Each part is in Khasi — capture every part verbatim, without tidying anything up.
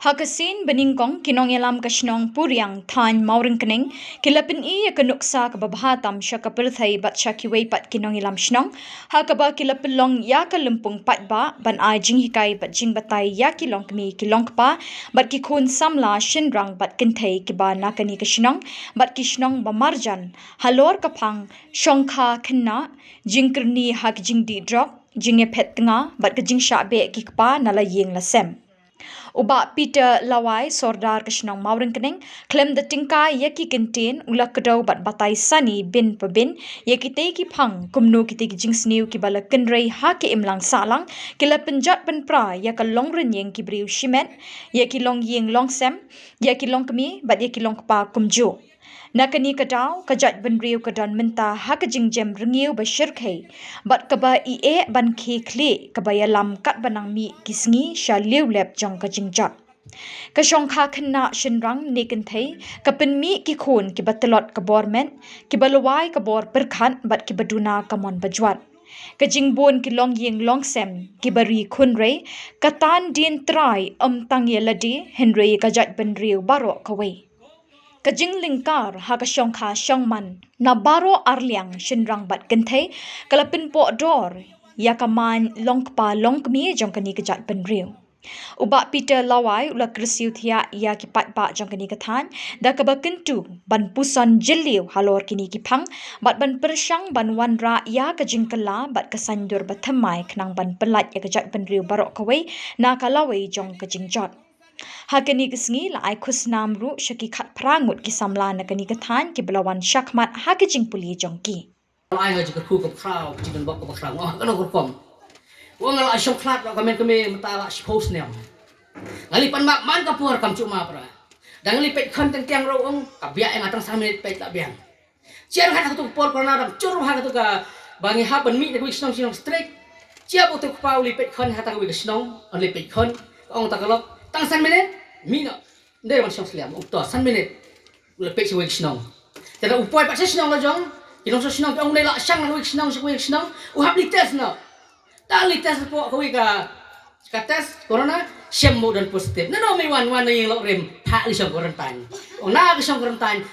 Ha ka sien banyngkong, ki nongïalam ka shnong Puriang, thaiñ Mawryngkneng, ki la pyni ïa ka nuksa kaba bha tam sha ka pyrthei bad sha kiwei pat ki nongïalam shnong, ha kaba ki la pynlong ïa ka lympung paidbah ban ai jinghikai bad jingbatai ïa ki longkmie ki longkpa bad ki khun samla shynrang bad kynthei kiba na kane ka shnong bad ki shnong ba marjan halor ka phang shongkha khynnah, jingkyrni ha ka jingdih drok, jingïaphet tnga bad ka jingshah beh ki kpa na la ïing la sem. U Bah Peter Lawai, Sordar ka shnong Mawryngkneng, khlem da tyngkai ïa ki kyntien, u la kdew bad batai sani bin pa bin ïa kitei ki phang, kumno kitei ki jingsniew kiba la kynrei ha ka imlang sahlang ki la pynjot pynpra ïa ka longrynïeng ki briew shimet, ïa ki longïing longsem, ïa ki longkmie bad ïa ki longkpa kumjuh. Na kane ka daw, ka jaitbynriew ka don mynta ha ka jingjem rngiew ba shyrkhei bad kaba ïeh ban khie khlieh, kaba ïalam katba nang mih ki sngi sha liewlep jong ka jingjot. Ka shongkha khynnah shynrang ne kynthei ka pynmih ki khun kiba tlot ka bor met, kiba lwai ka bor pyrkhat bad kiba duna ka mon bajwat. Ka jingbun ki longïing longsem kiba ri khunrei, ka tan dien trai ym tang ïa lade hynrei ka jaitbynriew baroh kawei. Ka jinglyngkar ha ka shongkha shongman na baroh arliang shynrang bad kynthei ka la pynpoh dor ïa ka main longkpa longkmie jong kane ka jaitbynriew. U Bah Peter Lawai u la kyrsiew thiah ïa ki paidbah jong kane ka thaiñ da kaba kyntu ban puson jylliew halor kine ki phang bad ban pyrshang ban wanrah ïa ka jingkylla bad ka saiñdur ba thymmai khnang ban pyllait ïa ka jaitbynriew baroh kawei na ka lawei jong ka jingjot. Ha kane ka sngi la ai khusnam ruh sha ki khatphra ngut ki samla na kane ka thaiñ kiba la wan shakhmat ha ka jingpule jong ki. Ai nga jingkyrkhu kaba khraw, ka jingdon bok kaba khraw, nga ong kano ka rukom. Nga la shong khlad, la kmen kmen mynta la shiphew snem. Nga la pan map man ka por kam shu map ra. Dang la peit khon teng teng ruh ong ka biang, nga tang san minit peit la biang. Ïa nga ha katu ka por corona dang jur ha katu kaba ngi hap ban mih na kawei ka shnong shnong strik. Ïa ba utu u kpa u la peit khon ha katu kawei ka shnong, un la peit khon, ong ta ka lok, tang san minit mih noh. Ndei ban shong sliam, ong to san minit. U la peit sha kawei ka shnong. Te da u poi pat sha shnong la jong, ki nongshong shnong ki ong, ndei la shang na kawei ka shnong sha kawei ka shnong, u hap leit test noh. Tang leit test hapoh kawei ka, ka test corona, shem mo don positive. Nano me wan, wan na ïing lok rim, phah leit shong quarantine. Ong na ka shong quarantine,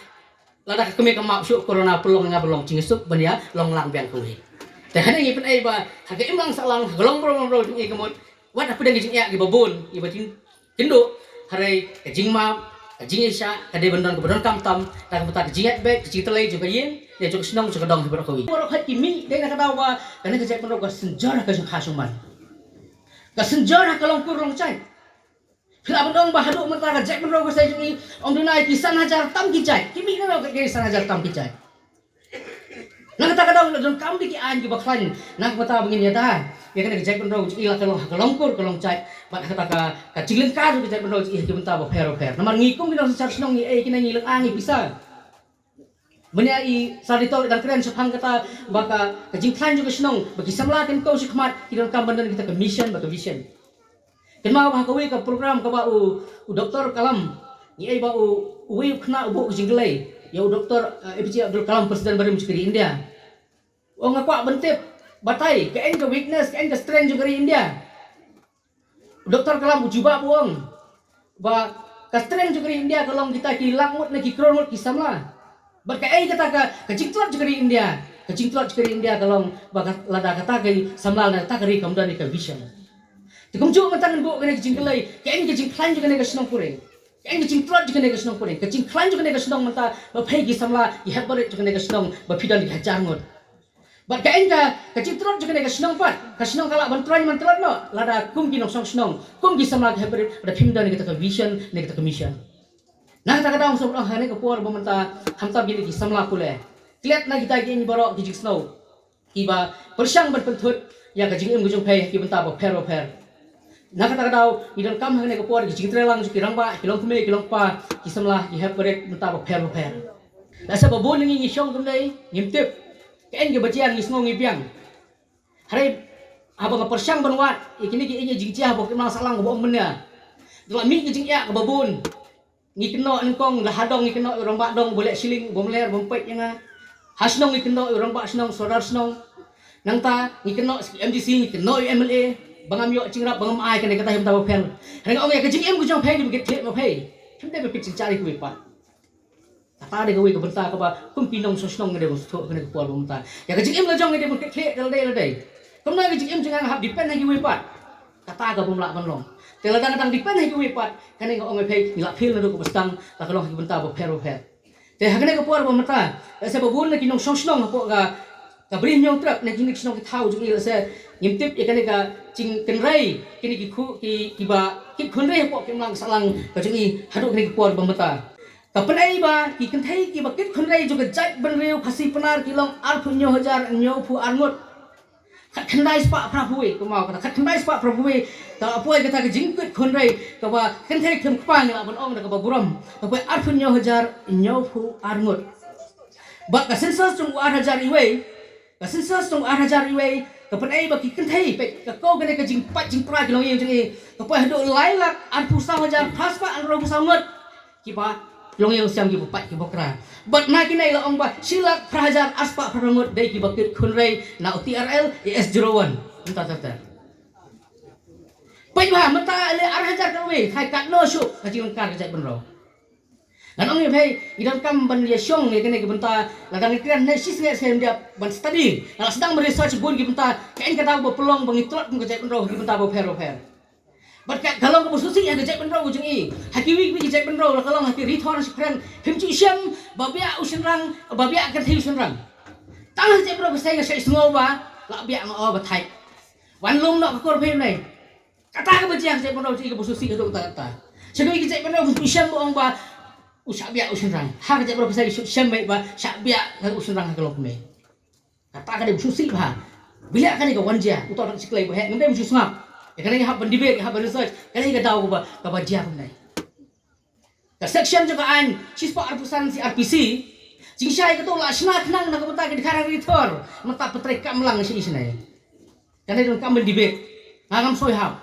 lada ka kmie ka map shuh corona pynlong, nga pynlong jingïasuk ban ïa long lang biang kawei. Te hangne ngi pynei ba ha ka imlang sahlang, ha ka long briew long briew jong ngi ka mut, wat hapdeng ki jingeh kiba bun, kiba jing kynduh, hynrei ka jingmap, ka jingïaishah ka dei ban don kaba donkam tam. Na ka bynta ka jingïaid beit, ka jingtlei jong ka ïing, ne jong ka shnong, jong ka dong, hi baroh kawei. Baroh khoit ki mih, dei na ka daw ba kane ka jaitbynriew ka synjor ha ka shongkha shongman, ka synjor ha ka long kur long jait. Phi lah ban ong ba haduh mynta ka jaitbynriew ka seng jong ngi, ym duna ki san hajar tam ki jait. Ki mih na ka, ki san hajar tam ki jait. Na kata ka daw la donkam de ki aiñ kiba khlaiñ. Na kata ba ngin ïada ïa kane ka jaitbynriew jong ngi la ka long ha ka long kur ka long jait. Bad kata ka, ka jinglyngkar ka jaitbynriew jong ngi ha ki bynta bapher bapher. Namar ngi kum ki nongsynshar shnong ngi, eh, kine ngi lynga ngi pisa. Mynne i Sir Ritol dang kren shaphang kata ba ka, ka jingkhlaiñ jong ka shnong, ba ki samla kin kiew shakhmat, ki donkam ban don kita ka mission bad ka vision. Kynmaw ba ha kawei ka program kaba u, u Doktor Kalam, ngi ai ba u, uwei u khynnah u buh ka jingkylli ïa u Doktor, eh, A P J Abdul Kalam, President barim jong ka ri India. U ong nga kwah ban tip, batai, kaei ka weakness, kaei ka strength jong ka ri India. Doktor Kalam u jubab u ong ba ka strength jong ka ri India ka long kita ki lak ngut ne ki klur ngut ki samla. Bad kaei kata ka, ka jingtlot jong ka ri India, ka jingtlot jong ka ri India ka long ba ka, lada kata ka samla, lada kata ka ri kam don ïa ka vision. Te kumjuh mynta ngan buh kane ka jingkylli, kaei ka jingkhlaiñ jong kane ka shnong Puriang, kaei ka jingtlot jong kane ka shnong Puriang, ka jingkhlaiñ jong kane ka shnong mynta ba phi ki samla, ki hep barit jong kane ka shnong ba phi don ki hajar ngut. Bad kaei ka, ka jingtlot jong kane ka shnong pat, ka shnong ka lah ban troi ban tlot noh lada kum ki nongshong shnong, kum ki samla ki hep barit, lada phim don ïa kata ka vision ne kata ka mission. Na kata ka daw sngewbha hangne ka por ba mynta, khamtam kine ki samla pule, klet na kita ki aiñ baroh ki jingsngew kiba pyrshang ban pynthut ïa ka jingim ka jong phi ha ki bynta bapher bapher. Na kata ka daw ngi donkam hangne ka por ki jingtreilang jong ki rangbah, ki longkmie, ki longkpa, ki samla, ki hep barit bynta bapher bapher. Lehse ba bun na ngi ngi shong kumne ngim tip. Kaei kaba jia ngi sngew ngi biang. Hynrei haba nga pyrshang ban wad ïa kine ki, ïa ki jingjia haba ki imlang sahlang kaba ong mynne, da la mih ki jingeh kaba bun. Ngi kynnoh nyngkong, la ha dong ngi kynnoh ïa u rangbah dong uba leh shilling, uba mler, uba peit ïa nga. Ha shnong ngi kynnoh ïa u rangbah shnong, sordar shnong. Nangta ngi kynnoh ïa ki M D C, ngi kynnoh ïa u M L A. ba ngam ïoh jingïarap, ba ngam ai kane kata hi bynta ba pher. Hynrei nga ong ïa ka jingim ka jong phi, dei ban kit khlieh ma phi. Phim dei ban peit jingshai ïa kiwei pat. Kata dei kawei ka bynta kaba kum ki nongshong shnong nga dei ban sngewthuh kane ka por ba mynta. Ïa ka jingim la jong nga dei ban kit khlieh da lade lade. Kumno ka jingim jong nga hap depend ha kiwei pat. Kata ka bym lah ban long. Te lada nga dang depend ha kiwei pat, kane nga ong ïa phi, ngi la fail naduh kaba sdang, la ka long ha ki bynta ba pher ba pher. Te ha kane ka por ba mynta, lehse ba bun na ki nongshong shnong hapoh ka, ka Bri Hynñiewtrep, na kine ki shnong ki thaw jong ngi, lehse ngim tip ïa kane ka jingkynrei kine ki khu, ki, kiba kit khynrei hapoh ka imlang ka sahlang ka jong ngi haduh kane ka por ba mynta. Ka pynei ba ki kynthei kiba kit khynrei jong ka jaitbynriew Khasi Pnar ki long arphew hynñiew hajar hynñiewphew ar ngut. Khatkhyndai spah phraphew wei, kumno kata, khatkhyndai spah phraphew wei. Te la poi kata ka jingkit khynrei kaba kynthei khlem kpa, ngi lah ban ong da kaba burom, ka poi arphew hynñiew hajar hynñiewphew ar ngut. Bad ka census jong u ar hajar wei, ka census jong u ar hajar wei, ka pynei ba ki kynthei, peit, ka khaw kane ka jingpait jingpra ki longïing jong ngi, ka poi haduh lai lak arphew saw hajar phra spah hynriewphew saw ngut. Kiba longïing siam, kiba pait kiba kra. Bad na kine la ong ba shi lak phra hajar ar spah phra ngut dei kiba kit khynrei na u T R L A S zero one. Mynta ter ter. Peit bha, mynta le ar hajar kawei, thai katno shuh ka jinglyngkar ka jaitbynriew. Ngan ong ïa phi, ngi donkam ban ïa shong ïa kane ka bynta, lada ngi kren ne shi sngi sngi ban study, lada sdang ban research bun ki bynta, kaei kata ba pynlong ba ngi tlot kum ka jaitbynriew ki bynta ba pher ba pher. Bad ka, ka long kaba sngewsih ha ka jaitbynriew ka jong ngi. Ha kiwei kiwei ki jaitbynriew la ka long ha ki ri thor shi pyrshah. Phim ju shem ba biah u shynrang, ba biah ka kynthei u shynrang. Tang ha ka jaitbynriew ka seng ka seng sngew ba la biah nga o ba thait. Wan lum noh ka kur phim nei. Kata kaba jia ha ka jaitbynriew ka jong ngi kaba sngewsih haduh katta katta. Sha kiwei ki jaitbynriew phim ju shem ba ong ba u shah biah u shynrang. Ha ka jaitbynriew ka seng ka shu shem ba shah biah u shynrang ha ka long kmie. Kata ka dei ba sngewsih bha. Biang kane ka wan jia, uto u dang shu kloi ba heh, ngam dei ban shu sngap. Ïa kane ngi hap ban debate, ngi hap ban research, kane ka daw kaba, kaba jia kumne. Ka section jong ka aiñ shispah arphew san C R P C, jingshai kato la shna khnang na ka bynta ki dkhar ha ri thor, mynta pyntrei kam lang shi shi ne. Kane donkam ban debate. Nga ngam soi hap.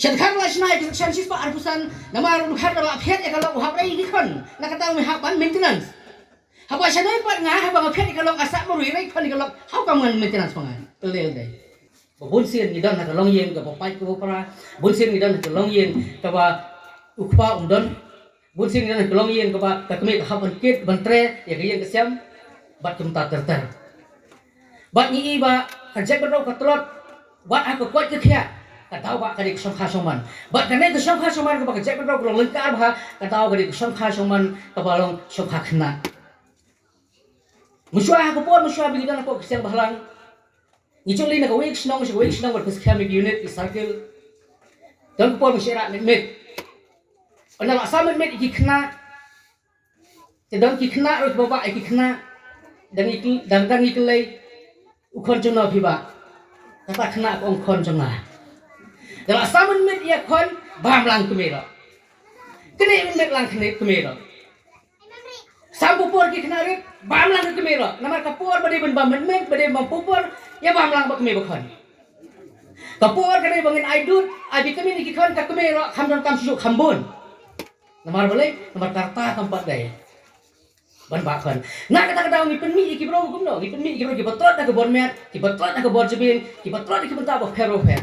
Sha dkhar la shna ïa ka section shispah arphew san, namar u dkhar da la phet ïa ka lok u hap rei ki khon, na kata u hap ban maintenance. Haba shane pat nga, haba nga phet ïa ka lok, nga sah marwei rei khon ïa ka lok, how come ngan maintenance ma nga? Ka lei dei. Ba bun sien ngi don ha ka longïing kaba pait kaba pra, bun sien ngi don ha ka longïing kaba u kpa um don, bun sien ngi don ha ka longïing kaba ka kmie ka hap ban kit ban trei ïa ka ïing ka sem bad kumta ter ter. Bad ngi i ba ka jaitbynriew ka tlot, bad ha ka koit ka khiah, ka daw ba ka dei ka shongkha shongman. Bad kane ka shongkha shongman kaba ka jaitbynriew ka long lyngkar bha, ka daw ka dei ka shongkha shongman kaba long shongkha khynnah. Mynshuwa ha ka por mynshuwa ba ngi don hapoh ka seng balang, ngi ju leit na kawei ka shnong sha kawei ka shnong bad ka skhem ïa ka unit, ka circle. Don ka por ba ngi shah rah mit mit. Ynda la sah mit mit ïa ki khynnah, te don ki khynnah ruh kiba bah ïa ki khynnah. Dang ngi, dang, dang ngi kylli, u khon jong no phi bah? Kata khynnah ka ong khon jong nga. Ynda la sah mit mit ïa khon, bam lang kmie ruh. Kane mit mit lang kane kmie ruh. Sam pupur ki khynnah rit, bam lang ka kmie ruh. Namar ka por ba dei ban bam mit mit, ba dei ban bam pupur, ïa bam lang bad kmie bad khon. Ka por ka dei ba ngin ai dud, ai vitamin ïa ki khon, ka kmie ruh kham donkam shuh shuh, kham bun. Namar balei? Namar ka rta kam pat dei ban bah khon. Na kata ka daw ngi pynmih ïa ki briew kumno? Ngi pynmih ïa ki briew kiba tlot ha ka bor met, kiba tlot ha ka bor jabieng, kiba tlot ha ki bynta bapher bapher.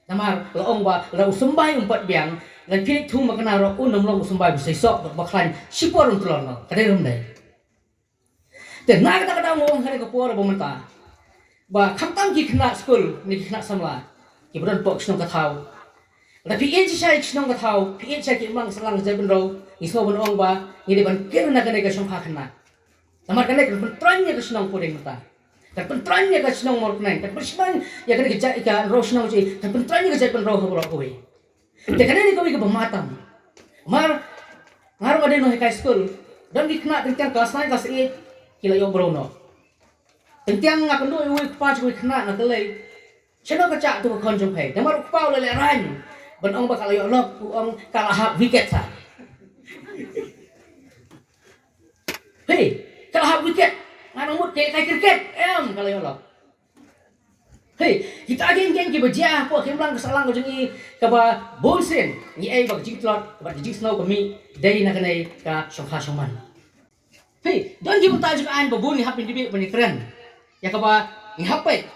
Namar la ong ba lada u symbai um pat biang, lada phi leit thung makna ruh un ym long u symbai ba seisoh bad ba khlaiñ shipor un tlot noh. Ka dei ruh ym dei. Te na kata ka daw nga ong ha kane ka por ba mynta, ba khamtam ki khynnah skul ne ki khynnah samla kiba don hapoh ka shnong ka thaw, lada phi ïeit shisha ïa ka shnong ka thaw, phi ïeit shisha ïa ka imlang ka sahlang ka jaitbynriew, ngi sngew ban ong ba ngi dei ban kiew na kane ka shongkha khynnah. Namar kane kan pyntroiñ ïa ka shnong Pudeng mynta. Kan pyntroiñ ïa ka shnong Mawryngkneng, kan pyntroiñ ïa kane ka jait, ka riew shnong jong ngi, kan pyntroiñ ïa ka jaitbynriew ha baroh kawei. Te kane dei kawei kaba ma tam. Namar nga ruh nga dei nonghikai skul. Don ki khynnah teng teng klas nine, klas eight, ki la ïoh briew noh. Teng teng nga kynduh ïa uwei u kpa jong uwei u khynnah, nga kylli, shano ka jah tu ka khon jong phi? Namar u kpa u la lehraiñ ban ong ba ka la ïoh lok, u ong ka la hap wicket sa. Hei, ka la hap wicket. Nga nang mut ka kai cricket. Em, ka la ïoh lok. Hei, kita ki jingkiew kiba jia hapoh ka imlang ka sahlang ka jong ngi, kaba bun sien ngi ïohi ba ka jingtlot bad ka jingsngew ka mih dei na kane ka shongkha shongman. Hei, don ki bynta jong ka aiñ ba bun ngi hap ban debate, ban kren ïa kaba ngi hap peit.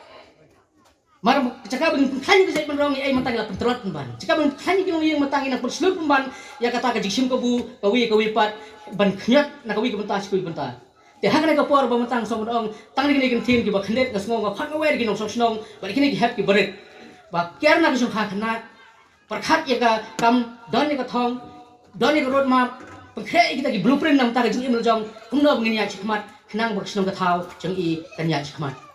Bar jaka ban pynkhlaiñ ka jait ban rong, ïa mynta ngi la pyntrot pynban. Jaka ban pynkhlaiñ ki longïing mynta ngi nang pynshlur pynban ïa kata ka jingshim kabu kawei kawei pat, ban khñiot na kawei ka bynta sha kawei ka bynta. Te ha kane ka por ba mynta nga sngew ban ong, tang kine ki ktien kiba khyndiat nga sngew nga khot nga wer ki nongshong shnong bad kine ki hep ki barit ba kiar na ka shongkha khynnah, pyrkhat ïa ka kam, don ïa ka thong, don ïa ka road map, pynkhreh ïa kita ki blueprint na ka bynta ka jingim la jong, kumno ba ngin ïaid shakhmat khnang ba ka shnong ka thaw jong i kan ïaid shakhmat.